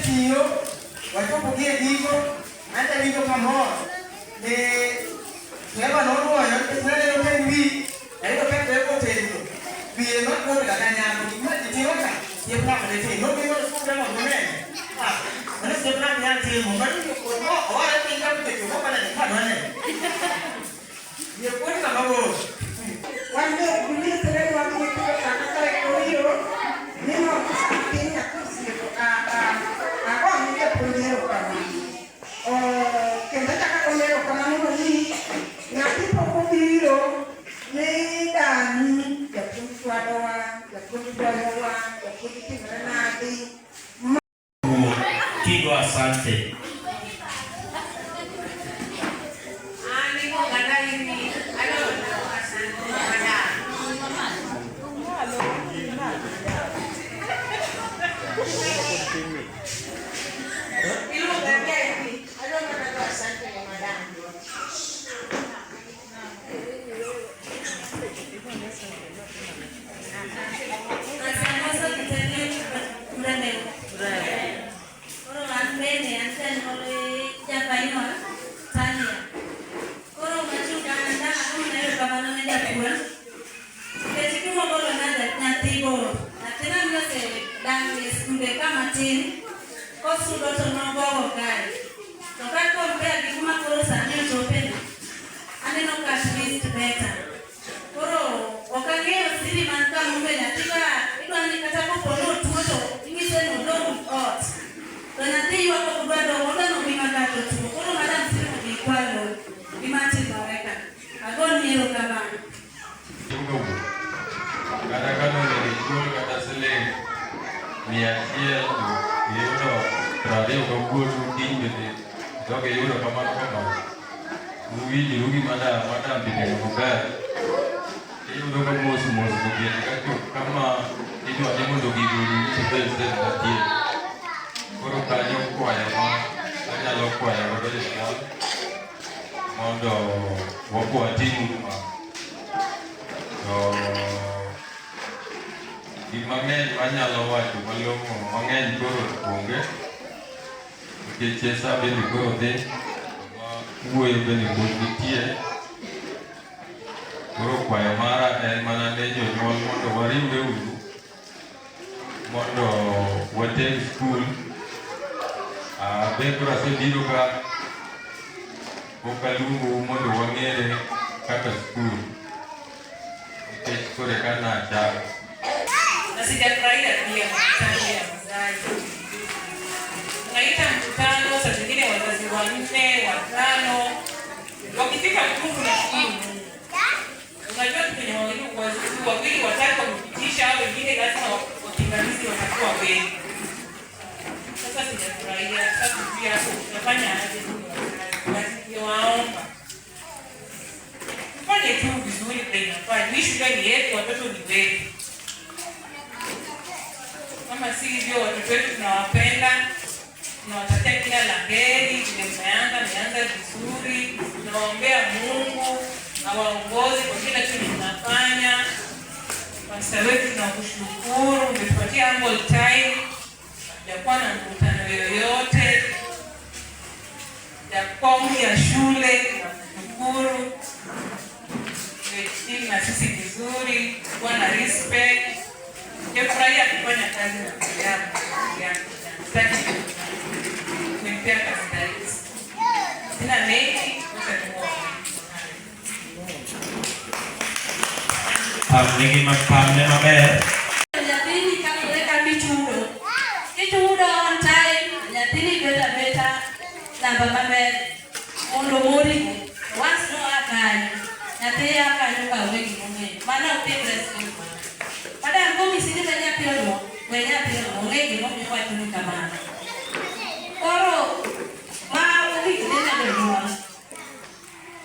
Wasetiyo, wachopo gi e giko, an awinjo kamor ni Trevor noluoyo nikech naneno ka en wi, ayudo ka Trevor otegno. Wiye nokuot kata nyako, gik ma ji timo ka, osiepna ok ditim. Nobiro e skul mondo onene. Ah, mano osiepna ok nyal timo. Mano jopuonj mo oware piny ka nikech ok oneno gima dwa neno. Wiye kuot kama bor. Wan be ok wadhi nyithindo kata ka obiro ni nyathi osieko ago ne japuonj erokamano. Kendo achako agone erokamano ni nyathi pok obiro ni dani japuonj chwadowa, japuonj goyowa, japuonj timre nadi. Kigo asante. Koro an bende an janyuol jakanyo Tania. Koro machuka an dang' erokamano ne japuonj. Nikech gima ogolo na nyathi bor. Nyathina nosedang' e skunde ka matin, kosudo to nogogo kae. To ka compare gi kuma koro sani ochopeni, aneno ka at least better. Koro ok ang'eyo siri man ka momiyo nyathi ka idwa ni kata kopo ni otuo to inyise ni odong' ot. To nyathi ywak ok odwa dong', odwa ni obi ma kata otuo. Koro madam siri mondo ikwalo gima timore ka. Agoni erokamano. Kata ka nonego ichul kata siling 100 to iyudo 20 gawuono kiny bende idok iyudo kamano kamano. Uwinjoru gi madam, madam bende maber. Iyudo ka mos mos to bende ka chop kama idwa ni mondo gigo orum to be step matin. Koro kanyo kwayo ma anyalo kwayo godo jonyuol mondo wakwa timuru ma. To gik mang'eny manyalo wacho malong'o mang'eny koro onge nikech sa bende koro dhi ma wuoyo bende pod nitie. Koro kwayo mara en mana ne jonyuol mondo wariwre uru mondo wateg skul. Be koro asebiro ka pok aluongou mondo wang'ere kaka skul nikech koro eka nachako. Na sijafurahia pia mkutano ya wazazi. Tunaita mkutano, saa zingine wazazi wanne, watano, wakifika Mungu nashukuru Mungu. Unajua tu kwenye wawili wazazi wawili watatu wamepitisha, au wengine lazima wapingamizi watakuwa wengi. Sasa sijafurahia, sasa sijui hapo tutafanya aje nyinyi wazazi. Basi ningewaomba tufanye tu vizuri vile inafaa. Hii shule ni yetu, watoto ni wetu. Kama si hivyo, watoto wetu tunawapenda, tunawatakia kila la heri. Vile mmeanza, mmeanza vizuri. Tunawaombea Mungu awaongoze kwa kila kitu mnafanya. Pasta wetu tunakushukuru, umetupatia ample time, hatujakuwa na mkutano yoyote ya fomu ya shule. Tunakushukuru, umedeal na sisi vizuri, kuwa na respect. Nimefurahia kufanya kazi na ndugu yangu. Sitaki nimempea kazi rahisi. Sina mengi, wacha nimuombe. Pamnegi pamne maber. Nyathini kaluwore kaka ichudo. Kichudo on time, nyathini bedo abeta namba maber mondo morigo. Once noa kanyo, nyathi a kanyo ka onge gimong'eyo. Mano ok timre e skul mara. Madam komisi ni we nyathi oduok, we nyathi oduok, ong'e gimomiyo owacho ni kamano. Koro ma ogik dhi ne jonyuol.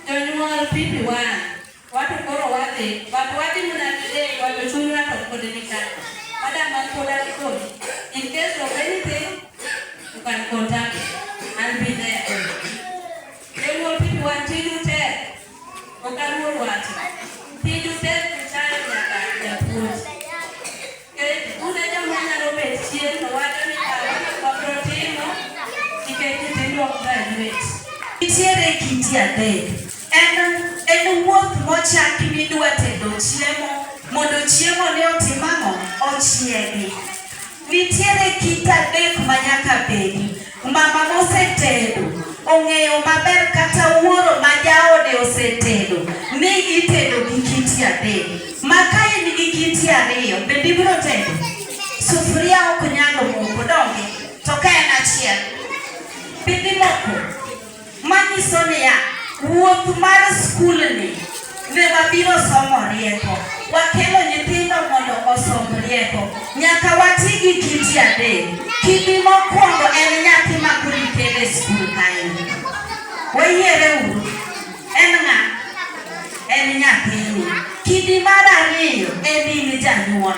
Jonyuol PP1, wato koro wadhi, but wadhi mana today, wato chunywa to pod ni ka. Madam an pod an kodi. In case of anything, you can contact me. I'll be there. Jonyuol PP1 tiju tek. Ok aluor wacho. Tiju tek kuchayo nyaka japuonj. Nikech un e joma nyalo bet chien to wacho ni kawa wabiro timo. graduate. Nitiere kiti adek. En wuoth mochaki midwa tedo chiemo mondo chiemo ne otim ang'o? Ochiegi. Nitiere kit adek ma nyaka bedi. Mama mosetedo ong'eyo maber kata wuoro ma jaode osetedo ni itedo gi kiti adek. Ma ka in gi kiti ariyo, bende ibiro tedo? Sufuria ok nyal moko, donge? To ka en achiel, bende moko? Manyiso niya, wuoth mar skulni ne wabiro somo rieko. Wakelo nyithindo mondo osom rieko. Nyaka wati gi kiti adek. Kidi mokwongo en nyathi ma koro ikelo e skul kae. Wayiere uru. En ng'a? En nyathini. Kidi mar ariyo en in janyuol.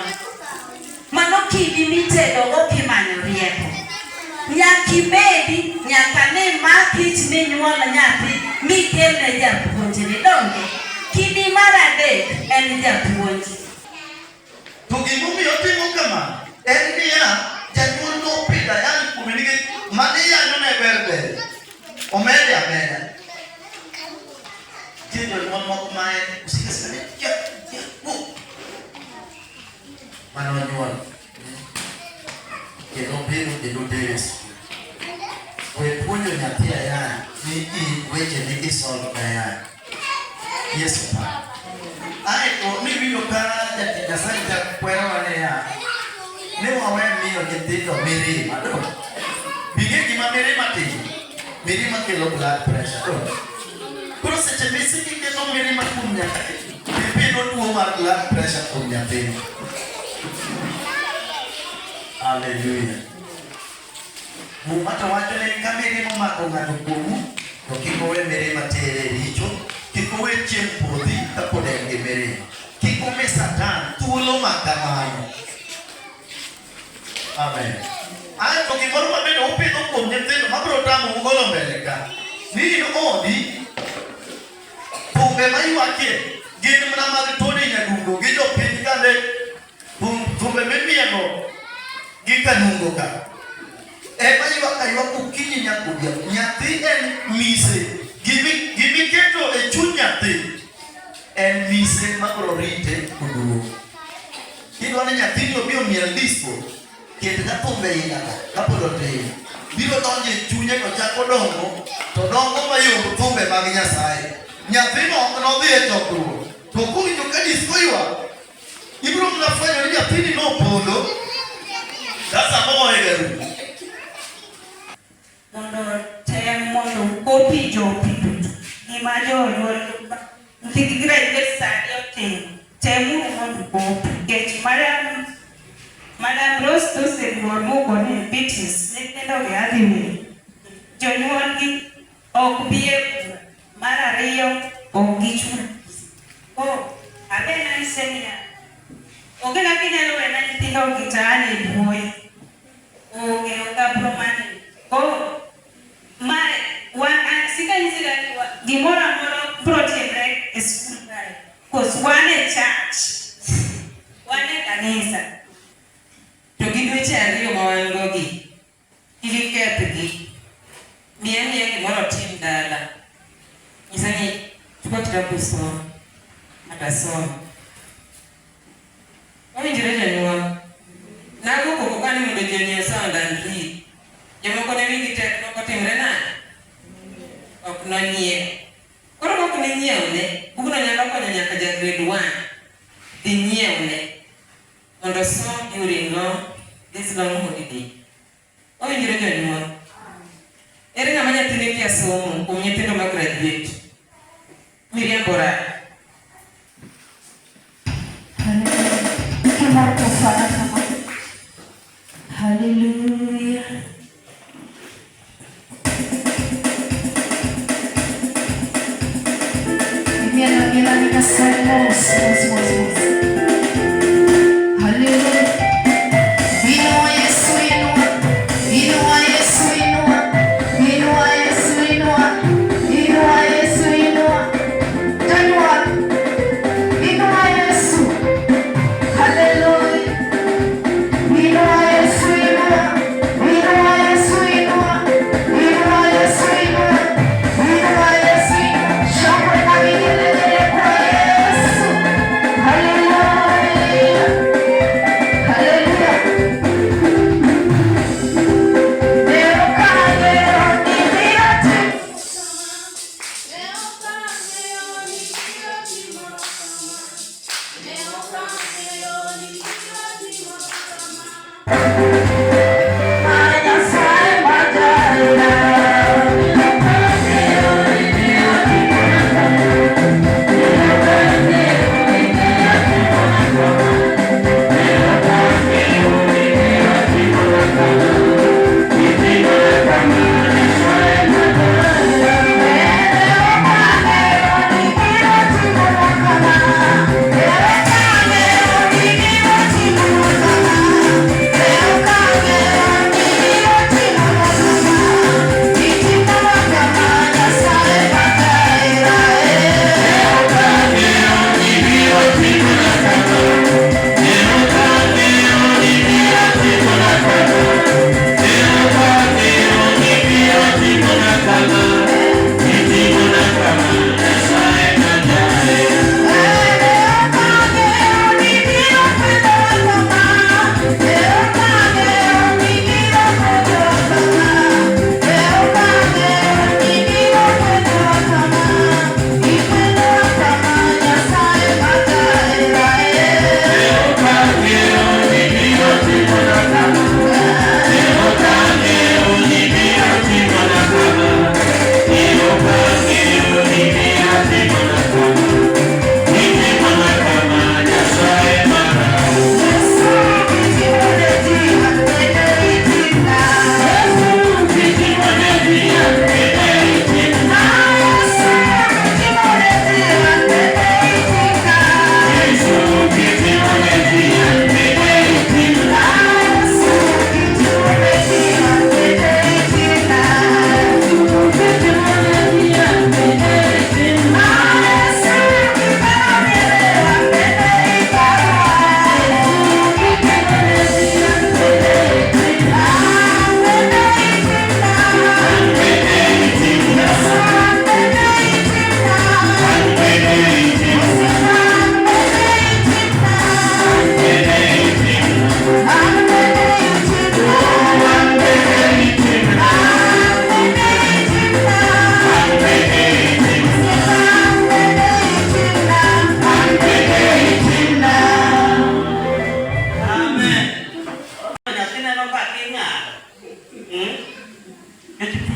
Mano kidi mitedogo kimanyo rieko. Nyakibedi nyaka ni makich minyuol nyathi mikelne japuonjni donge? Kidi mar adek en japuonj. To gimomiyo otimo kama en niya, janyuol nopidho ayany kuome nikech mane iyanyo ne ber ber. Omede ameda. Nitie jonyuol moko ma en osika sika ni ja ja wuo. Mane onyuol kendo obiro kendo otere e skul. We puonjo nyathi ayany ni in wecheni isolve ayany. Yesu pa. Aeto niwinjo ka jatich Nyasaye jakwerowa niya, ni wawe miyo nyithindo mirima. Donge? Bing'e gima mirima timo? Mirima kelo blood pressure. Donge? Koro seche misiko iketo mirima kuom nyathi, ipidho tuo mar blood pressure kuom nyathino. Hallelujah. Muma to wacho ni ka mirima omako ng'ato kuomu, to kik owe mirima tere e richo, kik owe chieng' podhi kapod en gi mirima. Kik umi Satan thuolo ma kamano. Amen. Ae to gimoro ma bende upidho kuom nyithindo mabiro tamou golo mbele ka. Ni in odi, thumbe maywakie gin mana mag Tony Nyadundo gi jopiny kande thumbe mimielo gi kanungo ka. Ema ywak aywak okinyi nyaka odhiambo. Nyathi en mise. Gimiketo e chuny nyathi en mise mabiro rite koduogo. Kidwa ni nyathini obi omiel disco, ket ga thumbe ina ka kapod otin. Biro donjo e chunye to chako dongo, to dongo mayomb thumbe mag Nyasaye. Nyathino ok nodhi e chokruok, to kowinjo ka disco ywak, ibiro mana fwenyo ni nyathini nopondo ka sama oega rumo. Mondo tem mondo ukopi jopi duto gima jonyuol nyithi graduate sani otimo temuru mondo ukopi nikech madam Madam Rose to oseluor mokone Beatrice nyithindo gi adhi weyo jonyuol gi ok bi e bura mar ariyo ok gichul koro abe nanyise niya onge kaka inyalo wena nyithindo gi to an e buoyi onge ok abro manage koro mae wan sikanyisi ga ni gimoro amora bro timre e skul kae cause wan e church wan e kanisa To gi dweche ariyo ma wan go gi, kik ikethgi. Miye amiya gimoro otim dala. Nyise ni chukua kitabu som, atasoma. Wawinjore jonyuol. Nago koko ka ni mondo ji onyiew sound and read. Jomoko ne wigi tek nok otimre nade? Ok nonyiew. Koro kok ninyiewne, bugno nyalo konyo nyaka ja grade 1. Dhi nyiewne mondo osom during long, this long holiday. Wawinjore jonyuol. Ere ng'ama nyathine kia somo kuom nyithindo ma graduate? Miriambo rach. Hallelujah. Miela, miela, Nyasaye mos, mos, mos, mos. Hallelujah. Inua Yesu, inua. Inua Yesu, inua. Inua Yesu, inua. Inua Yesu, inua. Tanua. Inua Yesu. Hallelujah. Inua Yesu, inua. Inua Yesu, inua. Inua Yesu, inua.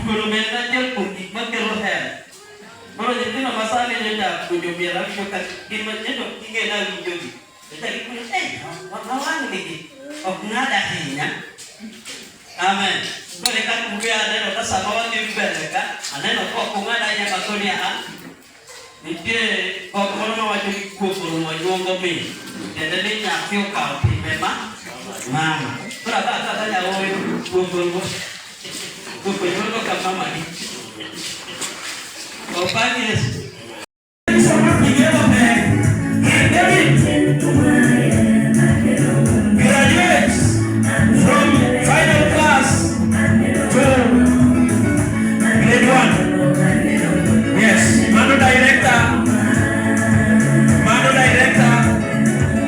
Tugono miel en achiel kuom gik makelo hera. Koro nyithindo ma sani nyocha puonjo miel awinjo ka gin ma nyocha ok ging'e ni awinjogi. Nyocha gipuonjo, "Eh, wang' nigi ok ng'ad ahinya." Amen. Koro eka kuwe aneno ka sama wadhi mbele ka, aneno ka ok ung'ad ahinya makoni a nitie kok moro mawacho ni kuok orumo nyuongo min. Tiende ni nyathi okawo timbe ma mama. Koro aba kaka nyawoyo kuok orumo kuok onyuongo ka mamani. Opak Yesu. Graduates from final class to grade one. Yes, Mano director, Mano director,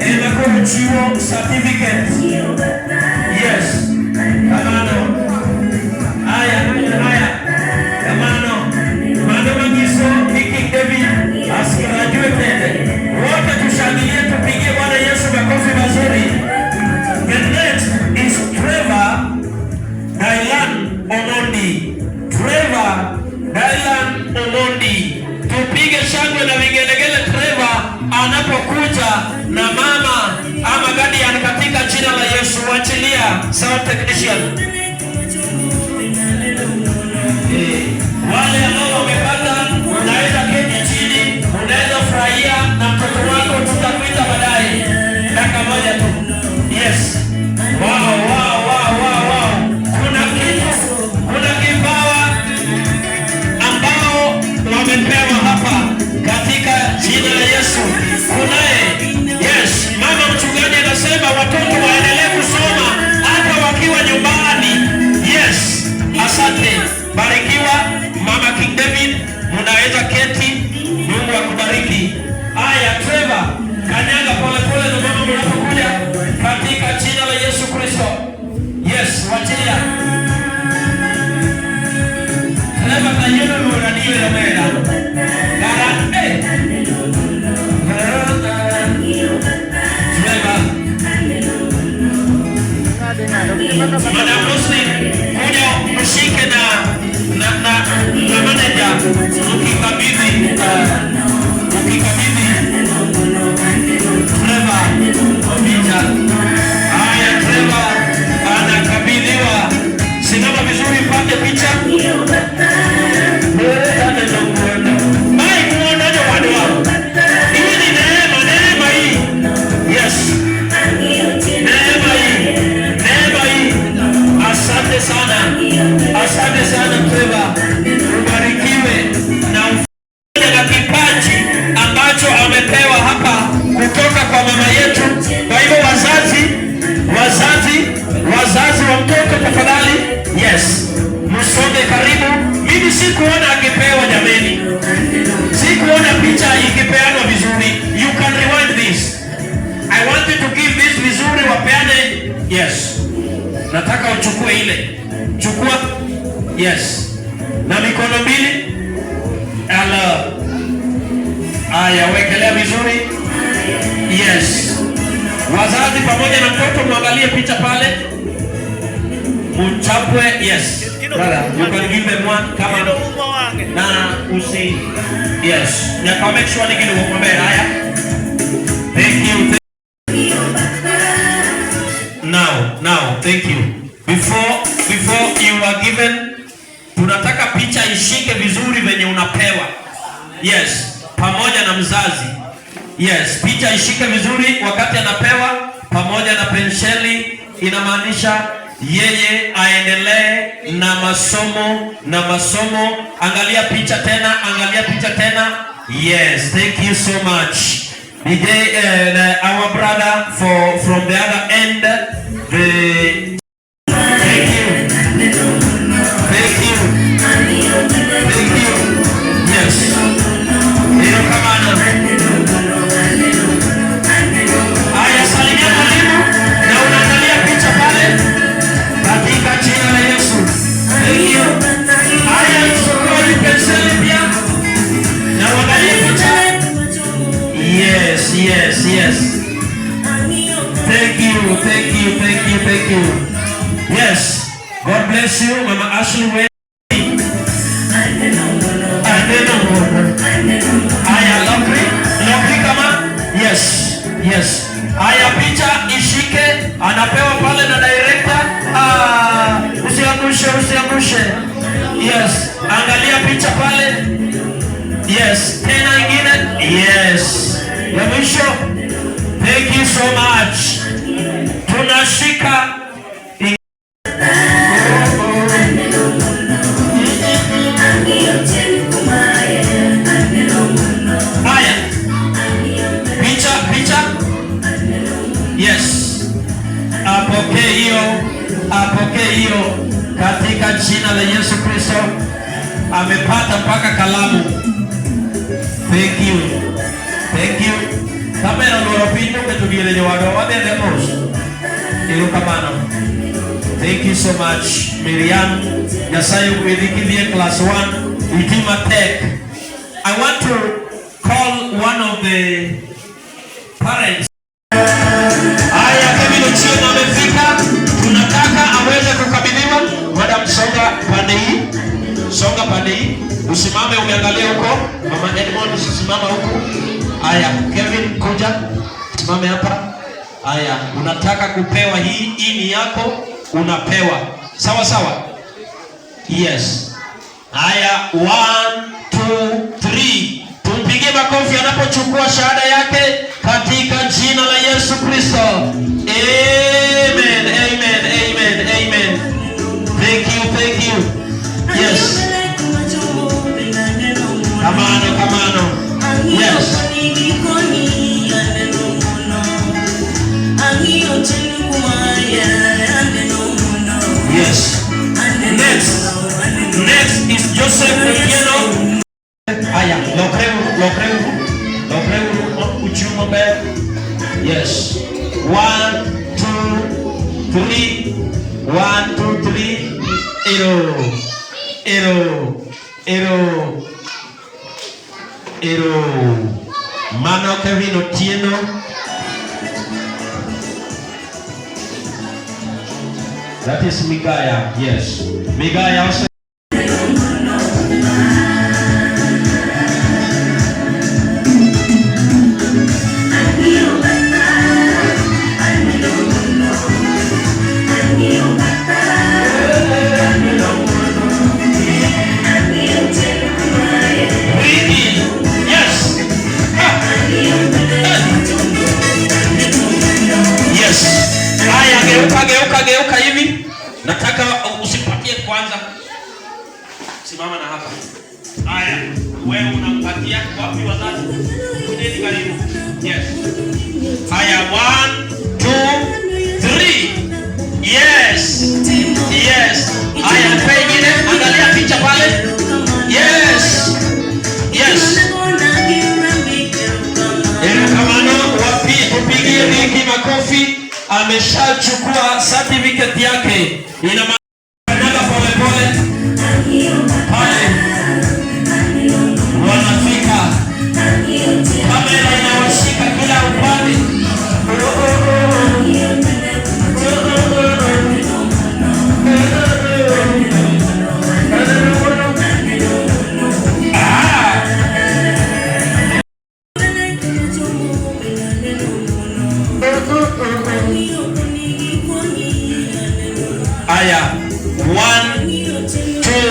ema koro chiwo certificate. Yes, kamano. Aya, aya, kamano. Mano manyiso ni King David has graduated. Wote tushangilie, tupigie Bwana Yesu makofi mazuri. The next is Trevor Dylan Omondi. Trevor Dylan Omondi. Tupige shangwe na vigelegele Trevor anapokuja na mama ama guardian katika jina la Yesu. Wachilia sound technician. Eh, wale ambao wamepata, unaweza keti chini, unaweza furahia na mtoto wako, tutakuita baadaye, dakika moja tu. Yes. Wow. Kuna kitu, kuna kipawa ambao wamepewa hapa katika jina la Yesu. Kunaye, yes, mama mchungaji anasema watoto waendelee kusoma hata wakiwa nyumbani. Yes, asante. Barikiwa Mama King David, munaweza keti. Mungu akubariki. Haya, Trevor, kanyaga polepole na mama mnapokuja katika jina la Yesu Kristo. Yes, wachilia. Trevor kayeno nuradiyo ya mera. Gara, eh. Trevor. Madam Roslyn, kuja mshike na manager ukikabidhi Trevor Ombija. Haya, Trevor anakabidhiwa. Simama vizuri upate picha. Mike muonaje wadwa? Hii ni neema, neema hii. Yes. Neema hii. Neema hii. Asante sana. Asante sana Trevor. Ubarikiwe na ufanye na kipaji ambacho amepewa hapa kutoka kwa mama yetu. Kwa hivyo wazazi, wazazi, wazazi wa mtoto tafadhali, yes, msonge karibu. Mimi sikuona akipewa jameni, sikuona picha ikipeanwa vizuri. You can rewind this. I want you to give this vizuri, wapeane. Yes, nataka uchukue ile, chukua. Yes, na mikono mbili. Ala, haya, wekelea vizuri. Yes, wazazi pamoja na mtoto mwangalie picha pale, mchapwe. Yes, brother, you can give them one kama na usi. Yes, nyaka make sure ni kidogo kwa mbele. Haya, thank you. Now, thank you. Before you are given, tunataka picha ishike vizuri venye unapewa. Yes, pamoja na mzazi. Yes, picha ishike vizuri wakati anapewa pamoja na penseli, inamaanisha yeye aendelee na masomo na masomo. Angalia picha tena, angalia picha tena. Yes, thank you so much. DJ, our brother for from the other end, the thank you. Thank you. Thank you. Yes. Erokamano. Haya, salimia mwalimu na unaangalia picha pale katika jina la Yesu. Thank you. Haya, chukua hii penseli pia na uangalie picha. Yes. Thank you, thank you, thank you, thank you. Yes. God bless you, Mama Ashley. Yes, angalia picha pale. Yes, tena ingine. Yes, ya mwisho. Thank you so much. Tunashika. Haya, picha picha. Yes, apokee hiyo, apokee hiyo katika jina la Yesu Kristo. Amepata mpaka kalamu. Thank you, thank you. Kamera olworo piny moketo diere jowadwa wadhi adhiya mos. Erokamano. Thank you so much, Miriam. Nyasaye ogwedhi kidhi e class 1, iti matek. I want to call one of the parents. Haya, Kevin Ochieng amefika, tunataka aweze kukabidhiwa. Madam, songa pande hii, songa pande hii, usimame umeangalia huko. Mama Edmond, usisimama huku. Haya, Kevin kuja, simame hapa. Haya, unataka kupewa hii, hii ni yako, unapewa. Sawa sawa. Yes. Haya, one, two, three. Tumpigie makofi anapochukua shahada yake katika jina la Yesu Kristo. Amen, amen, amen, amen. Thank you, thank you. Yes. Kamano, kamano. Yes. Yes. Next. Next is Joseph Otieno. Haya, lokreuru, lokreuru, lokreuru, uchung' maber. Yes. One, two, three. One, two, three. Ero. Ero. Ero. Ero. Mano Kevin Otieno. That is Migaya, yes. Migaya also. Ricky, yes. Ah. Yes. Haya, geuka geuka geuka hivi. Nataka usipatie kwanza. Simama na hapa. Haya, wewe unampatia wapi wazazi? Kujeni karibu. Yes. Haya, one, two, three. Yes. Yes. Haya, mpe ingine. Angalia picha pale. Yes. Yes. Erokamano, wapi tupigie Ricky makofi. Ameshachukua certificate yake. Ina maana pole pole pale wanafika, kamera inawashika kila upande. Ah! Haya, one, two,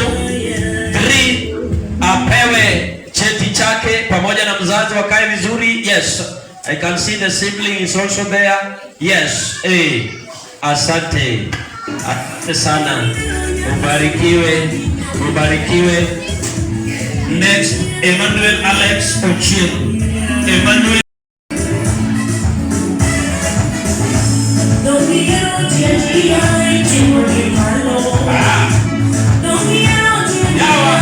three, apewe cheti chake pamoja na mzazi wakae vizuri. Yes, I can see the sibling is also there. Yes, eh, asante, asante sana, ubarikiwe, ubarikiwe. Next, Emmanuel Alex Ochieng. Emmanuel. Ah. Yawa.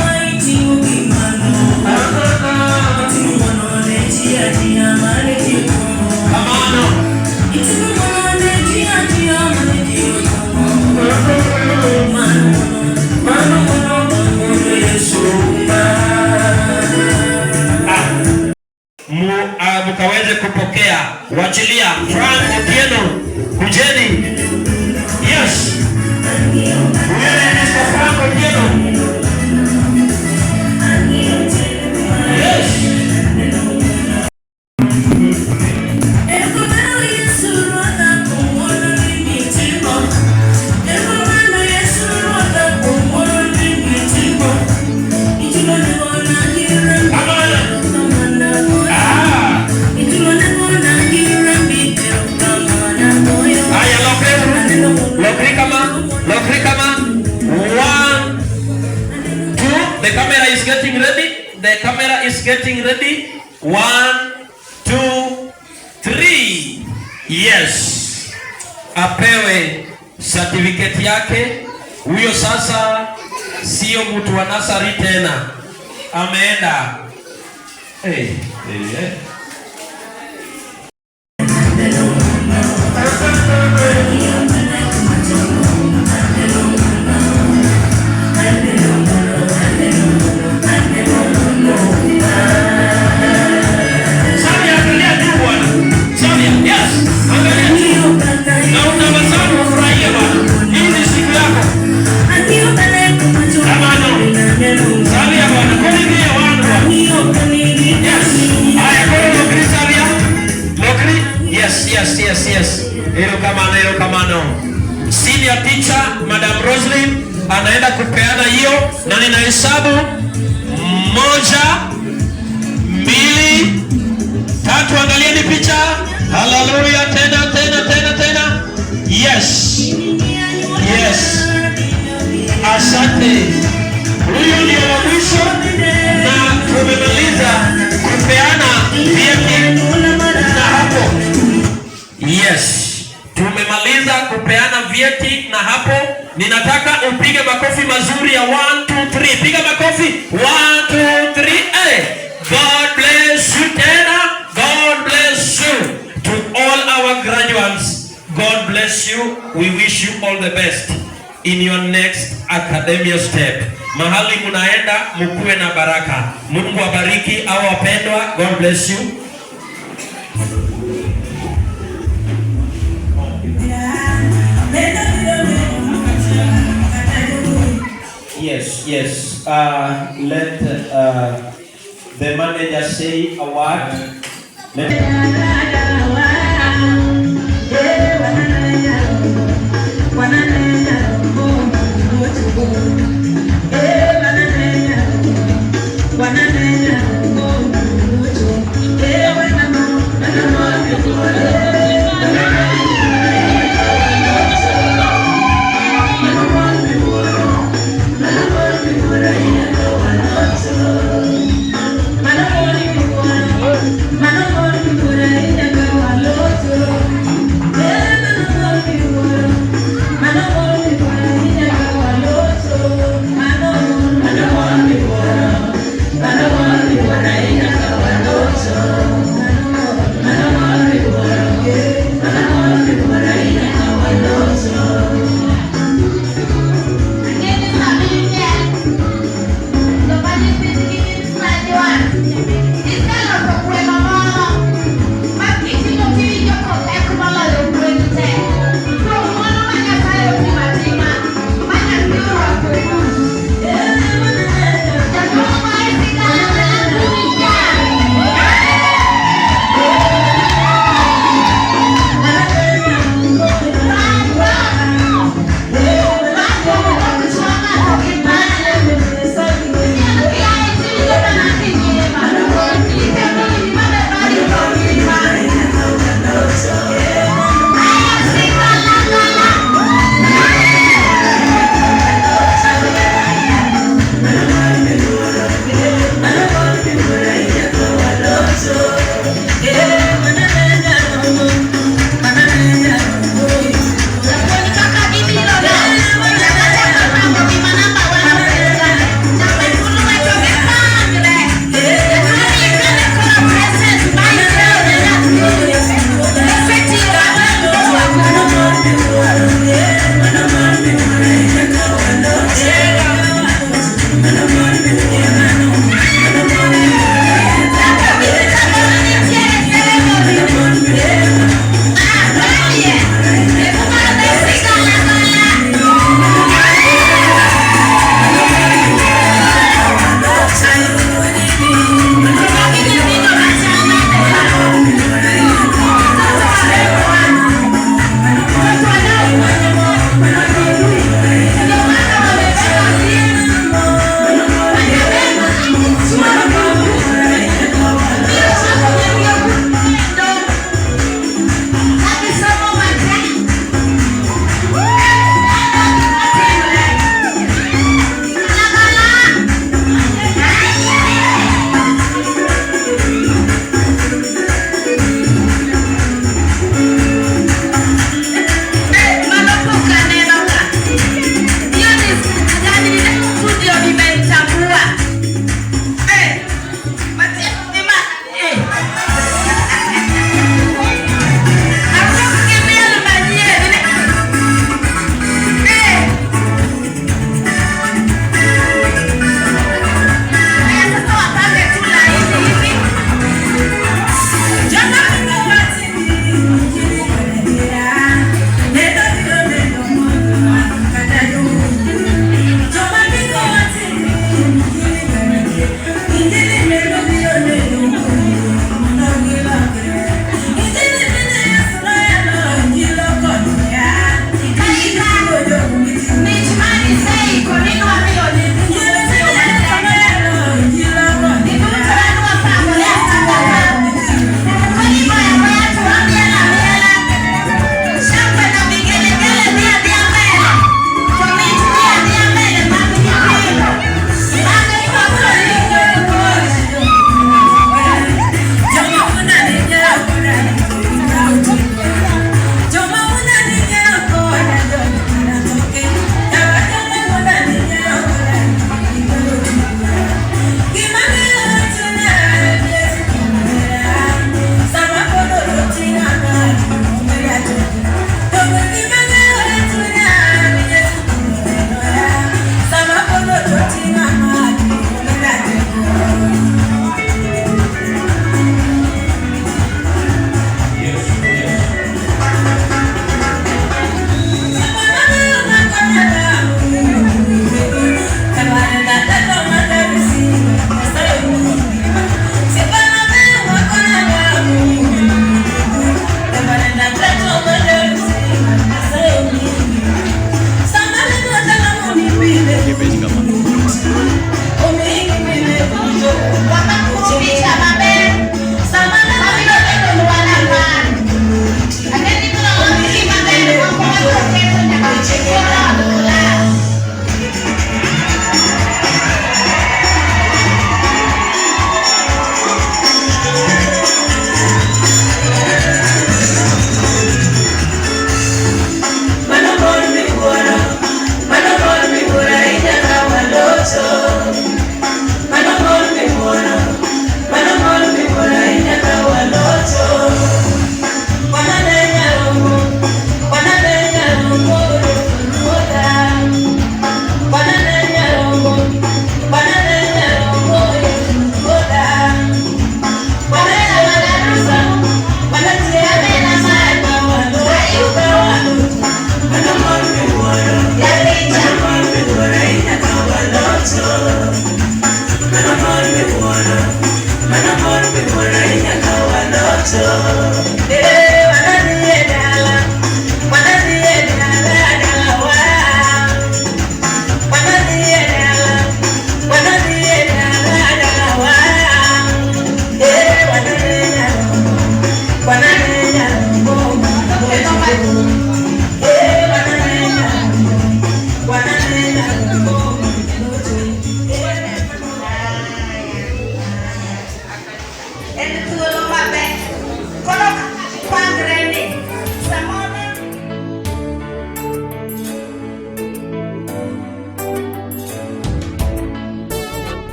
Kamano. Ah. Mkaweze kupokea. Wachilia Frank Otieno, kujeni. Yes. Huyo ni Mr. Frank Otieno. Yes. The camera is getting ready. The camera is getting ready. One, two, three. Yes. Apewe certificate yake. Huyo sasa sio mtu wa nursery tena, ameenda. Hey, hey, hey. Samia, angalia juu bwana. Samia, yes, angalia juu. Na utabasamu ufurahie bwana. Hii ni siku yako. Amano. Samia bwana, kulilia wana bwana. Yes. Haya, koro lokri Samia. Lokri. Yes. Erokamano, erokamano. Senior teacher Madam Roslyn anaenda kupeana hiyo na ninahesabu moja, mbili, tatu. Angalieni picha. Haleluya! Tena tena tena tena. Yes. Asante. Huyu ndio wa mwisho na tumemaliza kupeana vyeti na hapo. Yes, tumemaliza kupeana vyeti na hapo ninataka upige makofi mazuri ya 1 2 3. Piga makofi 1 2 3. Hey. God bless you tena. God bless you. To all our graduates, God bless you. We wish you all the best in your next academia step. Mahali munaenda mukuwe na baraka. Mungu abariki au wapendwa. God bless you. Yes. Let the manager say a word. Yeah.